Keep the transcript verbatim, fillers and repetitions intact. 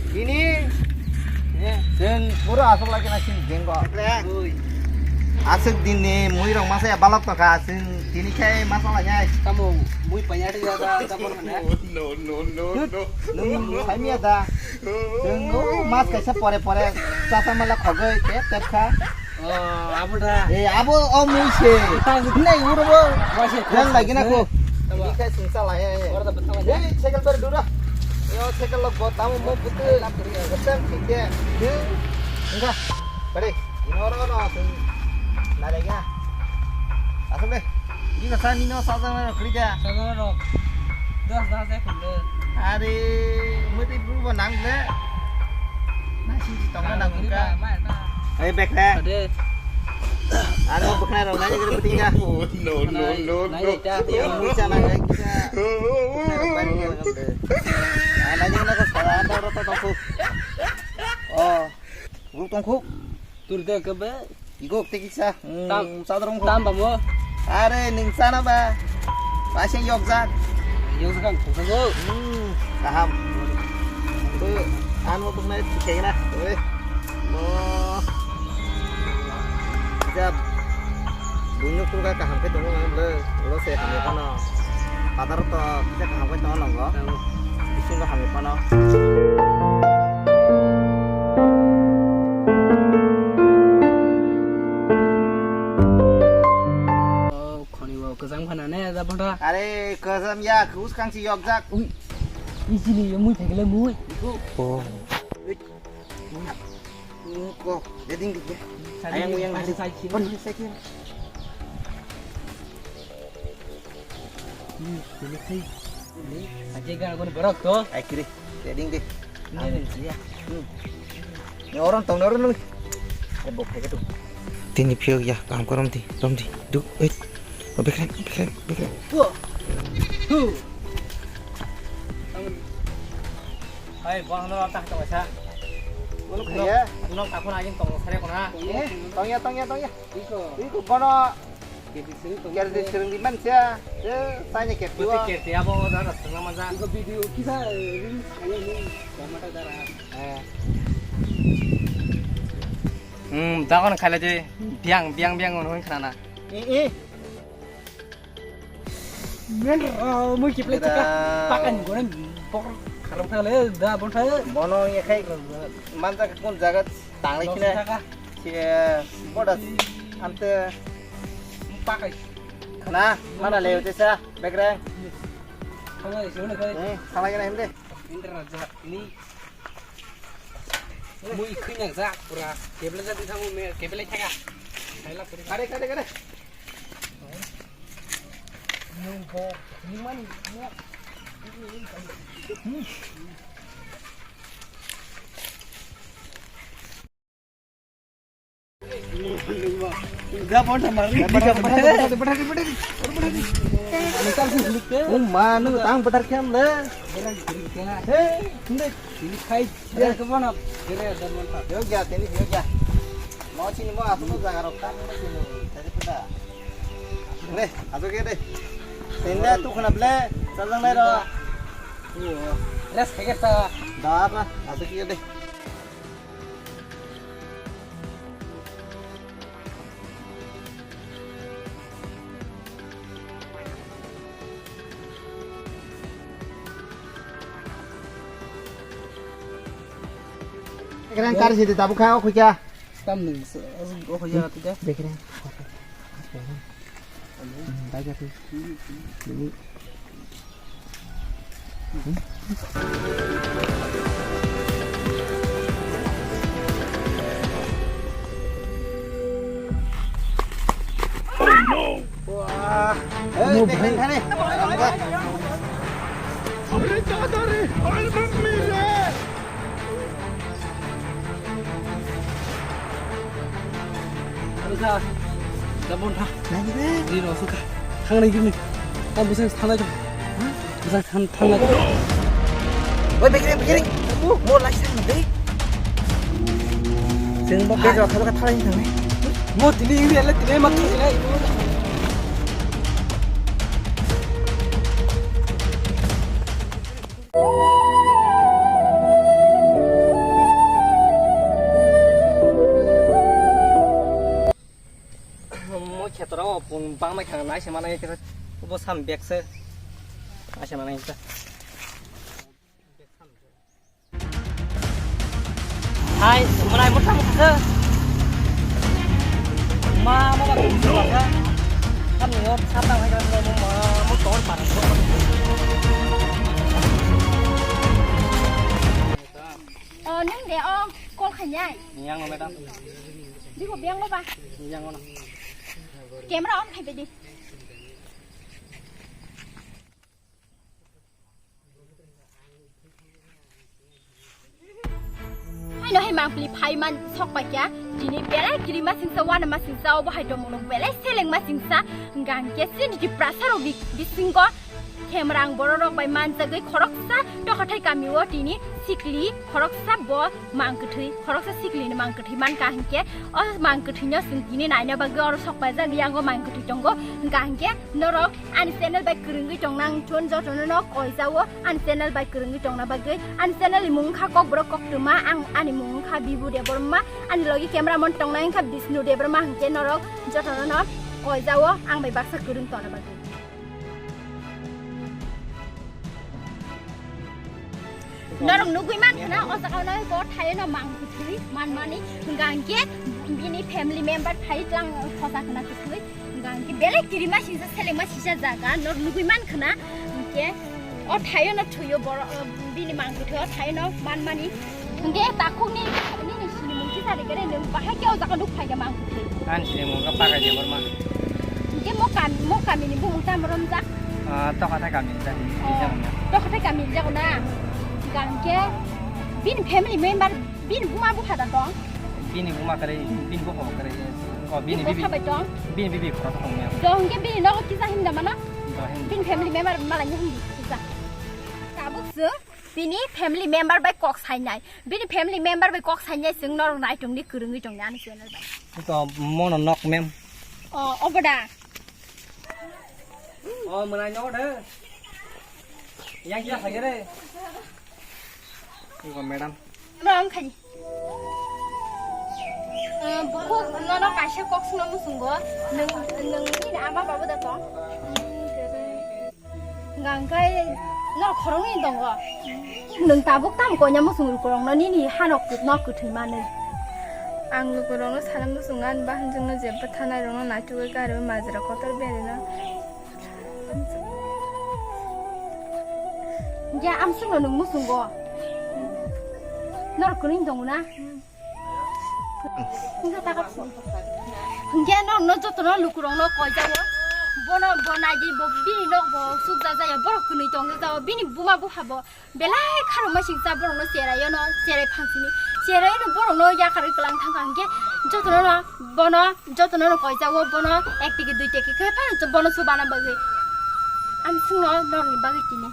Ini. Chwng pura aswk lagi na sini jenggo. Aswk din ni mui rok masa ya balok to kha, chwng tini khai masa lai nai. Tamo mui panya ri ya da, da bor mana? No, no, no, no. Nung sai mi ya da. Chwng no mas kaisa pore pore chata mala khogoi tep tep kha. Oh, abo da. Eh, abo o mui se. Tang. Nai uro bo. Wai se. Yang lagi na ko. Tamo. Ini kai sungsa lai ya. Ora da betang aja. Eh, cycle ber dura. Yo, cycle lo bo tamo mo butu. Betang sih dia. Enggak. Bari. Ini oro no. Nai lagi na. Asal deh. Ini nasa nino sajang na kri ja. Sajang na. Das das ya kulo. Are, mati bru bo nang le. Nasi tong na nang ka. Ai, bek le. Ade. Ano bwkhnai rok nai gari puting ka. No, no, no, no. Nai, nai, nai. Yang mucha nang ai kita. Bwkhnai rok bari nang de. Ah, nai nang ka sara anda ro to tongkhu. Oh. Guk tongkhu. Tur de ke be. Igok te kisa. Tam, sadrong ko. Tam bamo. Are ning sana ba. Pasang yokjak. Yokjak ang khusa go. Hmm, kaham. Tu anu buknai tikhe na. Oi. Mo. Jab. Bunyuk tu ka kaham ke tunggu ngam le. Lo se hamya kono. Padar to kita kaham ke tunggu nonggo. Bising ko hamya kono. Oh, khoni bo kwchang phana ne da bwdha. Are kwcham ya, khus kang si yokjak. Ui, ui, chini yo mui phaikle mui. Oh. Ko, deding dik ya. Ayang uyang nasi. Kon nasi ki. Hmm, ini kai. Ini aja gak guna berok tuh. Ai kiri, deding deh. Ini nih, iya. Hmm. Ini orang tong orang nih. Ada bok kayak gitu. Tini phiyok ya, kaham ko romdi, romdi. Duk, eh. Oh, bekrek, bekrek, bekrek. Wah. Huh. Hai, bang no tak tong sa. Ngono khaya. Ngono takon ajin tong sare kona. Tong ya, tong ya, tong ya. Iko. Iko kono. Kerti sering di man sia. Saya tanya kerti. Kerti apa orang dah setengah masa. Iko video kita ini ini sama tak darah. Eh. Hmm, takon khala je biang biang biang ngono khana. Eh, eh. Men, ah, mui kiplai chika. Pakan goreng bokor kharam khale da bon thai. Bono ya khai manja kun jaga tangli kine. Si bodas ante pakai. Khana mana le te sa bekreng. Khana le sone khai. Hmm, khana kena himde. Inter raja ini. Mui khuina jak pura. Kebla jadi thamu me kebla thaka. Kare kare kare. Udah, mau sama Rifki. Betar, betar, betar, betar, betar. Oh, manu, tang betar kiam le. Hei, ini kai. Dia ke mana? Dia ada mana? Yo ya, ini yo ya. Mau sini mau aku tuh jaga rokan mau sini. Tadi kita. Nih, aku ke deh. Sini tuh kena beli. Salang lero. Res kaget ta. Dah apa? Aku ke deh. Bekreng kar sidi tabuk kha o khuja. Tam nung se o khuja tu ja. Bekreng. Hmm, bai ja tu. Ini. Wah. Eh, no, bhai. Are dada re, are mummy re. Ano sa? Dabon tha. Nani re? Di ro suka. Thang nai gini. Tam bisa thang nai. Bisa thang thang nai. Oi, begiring, begiring. Mo lai sang de. Jeng mo ke jo kha kha thang nai. Mo tini ini ala tini ma tini. Pangma kha nai se manai khe bo sam bag se. Ai se manai khe. Hai, manai mutha mutha se. Ma, ma ba kung se ba. Kam ni ot sap tang hai ka ma, ma, ma tor pa. Oh, nung de, oh, call khanyai. Yang, madam. Di ko biang lo ba. Yang, no. Camera on khai di. Haino hai mangpili phai man sok pai kya, tini belai kiri ma singsa, wana ma singsa, obo hai tongmung rok belai seleng ma singsa, hingka hingke sini di prasa rok bi-, bisingo khemarang borok rok bai manjagwi khoroksa tokhathai kami o tini sikli khoroksa bo mang kwthwi, khoroksa sikli ni mang kwthwi man ka hingke o mang kwthwi no chwng tini naina bagwi oro sok paijak yango mang kwthwi tongo hingka hingke norok ani channel bai kwrwngwi tong nang thun jotono no koijao ani channel bai kwrwngwi tongna bagwi ani channel ni mung wngkha Kokborok Koktwma ang ani mung wngkha Bibu Debbarma ani logi camera man tongnai wngkha Bishnu Debbarma hingke norok jotono no koijao ang bai baksa kwrwng tongna bagwi. Norok nugui man khna o jaga no bo thaio no mang kwthwi man mani hingka hingke bini family member thai tlang khosa khna kwthwi hingka hingke belai kiri ma singsa seleng ma singsa jaga norok nugui man khna hingke o thaio no thuio boro bini mang kwthwi o thaio no man mani hingke takhuk ni nini sinimung kisa de kere nwng bahai ke o jaga nuk phai khe mang kwthwi. Ani sinimung khe Pakai Debbarma. Hingke mo kam-, mo kami ni bumung tamo romjak? Ah, Tokhathai kami ni jak, ni jak wngya. Tokhathai kami ni jak na. Hingka hingke bini family member, bini buma bupha da tong? Bini buma kwrwi, bini bupha bo kwrwi. Oh, bini bibi. Bini bupha bai tong? Bini bibi khoroksa tongmaya. Do hingke bini nogo kisa himda mano? Do him. Bini family member malai ni himdi kisa. Tabuk se bini family member bai kok sainai. Bini family member bai kok sainai chwng norok naitung di kwrwngwi tong di ani channel bai. To mono nok mem. Oh, obo da. Oh, mwnai nok de. Yang kisa sagere. Iko madam. Ram khani. Eh, bukhuk nono kaisa kok swngo muchungo. Nwng, nwng nini ama baba da tong? Hingka hingke no khoroknwi tongo. Nwng tabuk tamo koina muchung rwkorokno nini hano kut-, no kwthwi manwi. Ang lukurokno sana muchungo ani bahanjwkno jebbo thanai rokno naitukgwi karwi majra kotor berino. Hingke amsukno nwng muchungo. Norok kwrwini tongo na? Hingke taka phone. Hingke norokno jotono lukurokno koijago. Bono bo naidi bo bini nok bo sukjak jaya borok kwnwi tongjak jao bini buma bupha bo belai kharokma singsa borokno cheraiono cherai phansini cheraiono borokno yakarwi kwlang thangkha hingke jotono bono jotono koijago bono ek tiki dui tiki khe phano bono chubana bagwi amsukno norokni bagwi tini.